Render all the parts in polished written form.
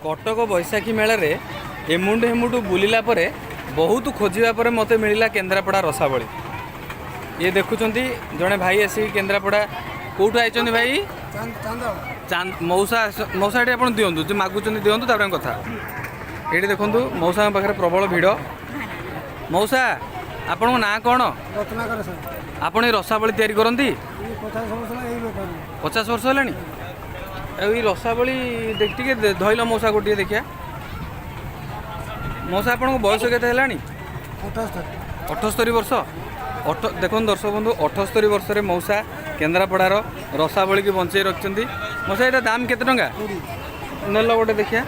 କଟକ ବୈଶାଖୀ ମେଳାରେ ଏମୁଣ୍ଡୁ ହେମୁଣ୍ଡୁ ବୁଲିଲା ପରେ, ବହୁତ ଖୋଜିବା ପରେ ମୋତେ ମିଳିଲା କେନ୍ଦ୍ରାପଡ଼ା ରସାବଳି। ଇଏ ଦେଖୁଛନ୍ତି, ଜଣେ ଭାଇ ଆସିକି କେନ୍ଦ୍ରାପଡ଼ା। କେଉଁଠୁ ଆଇଛନ୍ତି ଭାଇ? ମଉସା, ମଉସା, ଏଠି ଆପଣ ଦିଅନ୍ତୁ, ଯେ ମାଗୁଛନ୍ତି ଦିଅନ୍ତୁ, ତାପରେ ଆମେ କଥା। ଏଇଠି ଦେଖନ୍ତୁ, ମଉସାଙ୍କ ପାଖରେ ପ୍ରବଳ ଭିଡ଼। ମଉସା, ଆପଣଙ୍କ ନାଁ କ'ଣ? ରତ୍ନାକର ସାର୍। ଆପଣ ଏଇ ରସାବଳି ତିଆରି କରନ୍ତି? ଏଇ 50 ବର୍ଷ ହେଲା ଏଇ ବେପାର। 50 ବର୍ଷ ହେଲାଣି। ଆଉ ଏଇ ରସାବଳି ଦେଖ ଟିକେ, ଧଇଲ ମଉସା, ଗୋଟିଏ ଦେଖିବା। ମଉସା, ଆପଣଙ୍କ ବୟସ କେତେ ହେଲାଣି? 78। 78 ବର୍ଷ। ଦେଖନ୍ତୁ ଦର୍ଶକ ବନ୍ଧୁ, 78 ବର୍ଷରେ ମଉସା କେନ୍ଦ୍ରାପଡ଼ାର ରସାବଳିକି ବଞ୍ଚେଇ ରଖିଛନ୍ତି। ମଉସା, ଏଇଟା ଦାମ କେତେ ଟଙ୍କା? 20। ନେଲ ଗୋଟେ ଦେଖିବା।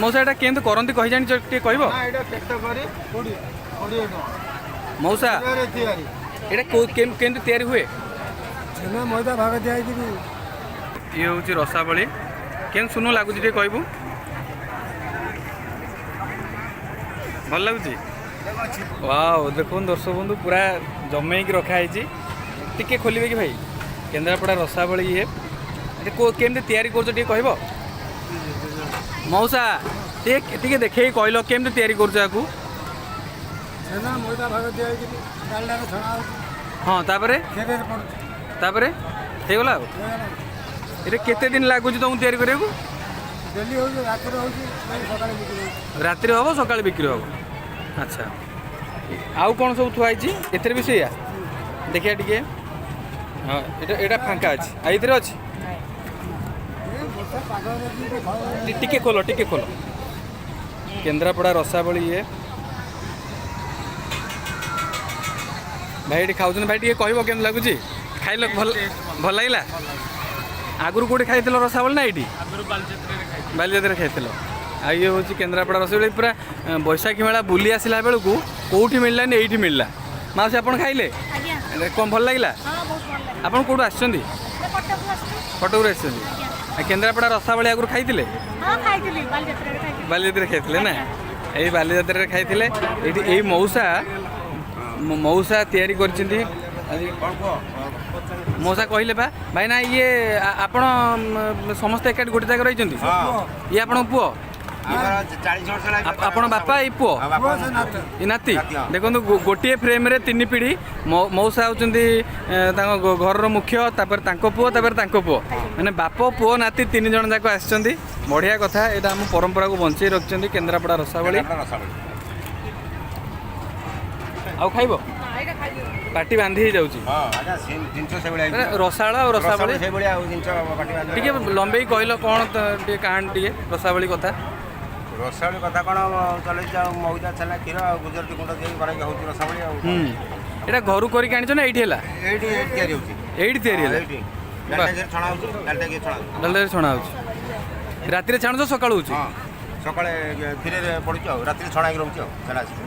ମଉସା, ଏଇଟା କେମିତି କରନ୍ତି କହି ଜାଣିଛ? ଟିକେ କହିବ? ଏଇଟା କେତେ କରି? 20, 20 ଟଙ୍କା। ମଉସା, ତିଆରି। ଏଇଟା କେମିତି ତିଆରି ହୁଏ? ଛେନା ମଇଦା ଭାଗ ଦିଆ ହେଇକିରି। ଇଏ ହେଉଛି ରସାବଳି। କେମିତି ସୁନୁ ଲାଗୁଛି ଟିକେ କହିବୁ? ଭଲ ଲାଗୁଛି? ୱାଓ! ଦେଖନ୍ତୁ ଦର୍ଶକ ବନ୍ଧୁ, ପୁରା ଜମେଇକି ରଖା ହେଇଛି। ଟିକେ ଖୋଲିବେ କି ଭାଇ? କେନ୍ଦ୍ରାପଡ଼ା ରସାବଳି ଇଏ। ଏଠି କେମିତି ତିଆରି କରୁଛ ଟିକେ କହିବ? ମଉସା, ଟିକେ ଟିକେ ଦେଖେଇକି କହିଲ, କେମିତି ତିଆରି କରୁଛ ୟାକୁ? ଛେନା ମଇଦା ଭାଗ ଦିଆ ହେଇକିରି ଡାଲଡ଼ାରେ ଛଣା ହେଉଛି। ହଁ, ତାପରେ? କ୍ଷୀରରେ ପଡ଼ୁଛି। ତାପରେ ହେଇଗଲା। ଆଉ ଏଇଟା କେତେ ଦିନ ଲାଗୁଛି ତମକୁ ତିଆରି କରିବାକୁ? ଡେଲି ହେଉଛି, ରାତିରେ ହେଉଛି, ସକାଳେ ବିକ୍ରି ହେଉଛି। ରାତିରେ ହେବ, ସକାଳେ ବିକ୍ରି ହେବ। ଆଚ୍ଛା, ଆଉ କ'ଣ ସବୁ ଥୁଆ ହେଇଛି? ଏଥିରେ ବି ସେଇଆ ଦେଖିବା ଟିକେ। ହଁ, ଏଇଟା ଫାଙ୍କା ଅଛି। ଆଉ ଏଥିରେ ଅଛି? ଏ ବର୍ଷା ପାଗ। ଟିକେ ଖୋଲ, ଟିକେ ଖୋଲ। କେନ୍ଦ୍ରାପଡ଼ା ରସାବଳି ଇଏ। ଭାଇ ଏଠି ଖାଉଛନ୍ତି। ଭାଇ, ଟିକେ କହିବ କେମିତି ଲାଗୁଛି? ଖାଇଲ, ଭଲ ଭଲ ଲାଗିଲା? ଆଗରୁ କେଉଁଠି ଖାଇଥିଲ ରସାବଳି ନା ଏଇଠି ବାଲିଯାତ୍ରାରେ ଖାଇଥିଲ? ଆଉ ଇଏ ହେଉଛି କେନ୍ଦ୍ରାପଡ଼ା ରସାବଳି। ପୁରା ବୈଶାଖୀ ମେଳା ବୁଲି ଆସିଲା ବେଳକୁ କେଉଁଠି ମିଳିଲାନି, ଏଇଠି ମିଳିଲା। ମାଉସୀ, ଆପଣ ଖାଇଲେ? ଆଜ୍ଞା। କ'ଣ ଭଲ ଲାଗିଲା? ହଁ, ବହୁତ ଭଲ ଲାଗେ। ଆପଣ କେଉଁଠୁ ଆସିଛନ୍ତି? କଟକରୁ ଆସିଛୁ। କଟକରୁ ଆସିଛନ୍ତି। ଆଉ କେନ୍ଦ୍ରାପଡ଼ା ରସାବଳି ଆଗରୁ ଖାଇଥିଲେ? ହଁ, ଖାଇଥିଲି, ବାଲିଯାତ୍ରାରେ ଖାଇଥିଲି। ବାଲିଯାତ୍ରାରେ ଖାଇଥିଲେ ନା? ଏଇ ବାଲିଯାତ୍ରାରେ ଖାଇଥିଲେ। ଏଇଠି ଏଇ ମଉସା ମଉସା ତିଆରି କରିଛନ୍ତି ଆଜି। ମଉସା କହିଲେ ବା ଭାଇନା, ଇଏ ଆପଣ ସମସ୍ତେ ଏକାଠି ଗୋଟେ ଜାଗାରେ ରହିଛନ୍ତି। ଇଏ ଆପଣଙ୍କ ପୁଅ? 40 ବର୍ଷ ହେଲା। ଆପଣ ବାପା, ଏଇ ପୁଅ, ଏ ନାତି। ଦେଖନ୍ତୁ, ଗୋଟିଏ ଫ୍ରେମ୍ରେ ତିନି ପିଢ଼ି। ମଉସା ହେଉଛନ୍ତି ତାଙ୍କ ଘରର ମୁଖ୍ୟ, ତାପରେ ତାଙ୍କ ପୁଅ, ତାପରେ ତାଙ୍କ ପୁଅ। ମାନେ ବାପ, ପୁଅ, ନାତି ତିନି ଜଣ ଯାକ ଆସିଛନ୍ତି। ବଢ଼ିଆ କଥା, ଏଇଟା ଆମ ପରମ୍ପରାକୁ ବଞ୍ଚେଇ ରଖିଛନ୍ତି, କେନ୍ଦ୍ରାପଡ଼ା ରସାବଳି। ଆଉ ଖାଇବ? ପାଟି ବାନ୍ଧି ହେଇଯାଉଛି। ହଁ ଆଜ୍ଞା, ସେ ଜିନିଷ ସେଇଭଳିଆ ମାନେ ରସାଳ ଆଉ ରସାବଳି। ସେଇଭଳିଆ ଆଉ ଜିନିଷ ପାଟି ବାନ୍ଧି। ଟିକେ ଲମ୍ବେଇ କହିଲ କ'ଣ ଟିକେ କାହାଣୀ, ଟିକେ ରସାବଳି କଥା। ରସାବଳି କଥା କ'ଣ, ଚଲେଇଛି ଆଉ ମଇଦା, ଛେନା, କ୍ଷୀର ଆଉ ଗୁଜୁରାତି ଗୁଣ୍ଡ ଦେଇକି କରାଇକି ହେଉଛି ରସାବଳି ଆଉ। ଏଇଟା ଘରୁ କରିକି ଆଣିଛ ନା ଏଇଠି ହେଲା? ଏଇଠି, ଏଇଠି ତିଆରି ହେଉଛି। ଏଇଠି ତିଆରି ହେଲା? ଏଇଠି ଡାଲଟା ଘିଅରେ ଛଣା ହେଉଛି, ଡାଲଟା ଘିଅ ଛଣା ହେଉଛି। ଡାଲଟାରେ ଛଣା ହେଉଛି। ରାତିରେ ଛାଣୁଛ, ସକାଳୁ ହେଉଛି? ହଁ, ସକାଳେ କ୍ଷୀରରେ ପଡ଼ୁଛି ଆଉ ରାତିରେ ଛଣା ହେଇକି ରହୁଛି ଆଉ ଛେନା ଆସିକି।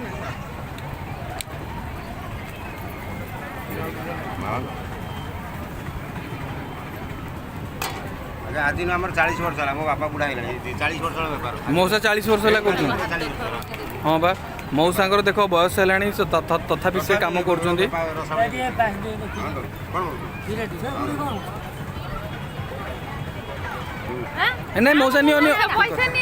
ଆଜ୍ଞା, ଆଜି ନୁହଁ, ଆମର 40 ବର୍ଷ ହେଲା। ମୋ ବାପା ବୁଢ଼ା ହେଇଗଲାଣି, 40 ବର୍ଷ ହେଲା ବେପାର। ମଉସା 40 ବର୍ଷ ହେଲା କରୁଛନ୍ତି? 40 ବର୍ଷ ହେଲା। ହଁ ବା, ମଉସାଙ୍କର ଦେଖ ବୟସ ହେଲାଣି, ସେ ତଥାପି ସେ କାମ କରୁଛନ୍ତି। ରସାବଳି କ'ଣ? ନାଇଁ ମଉସା, ନିଅ ନିଅ। ପଇସା।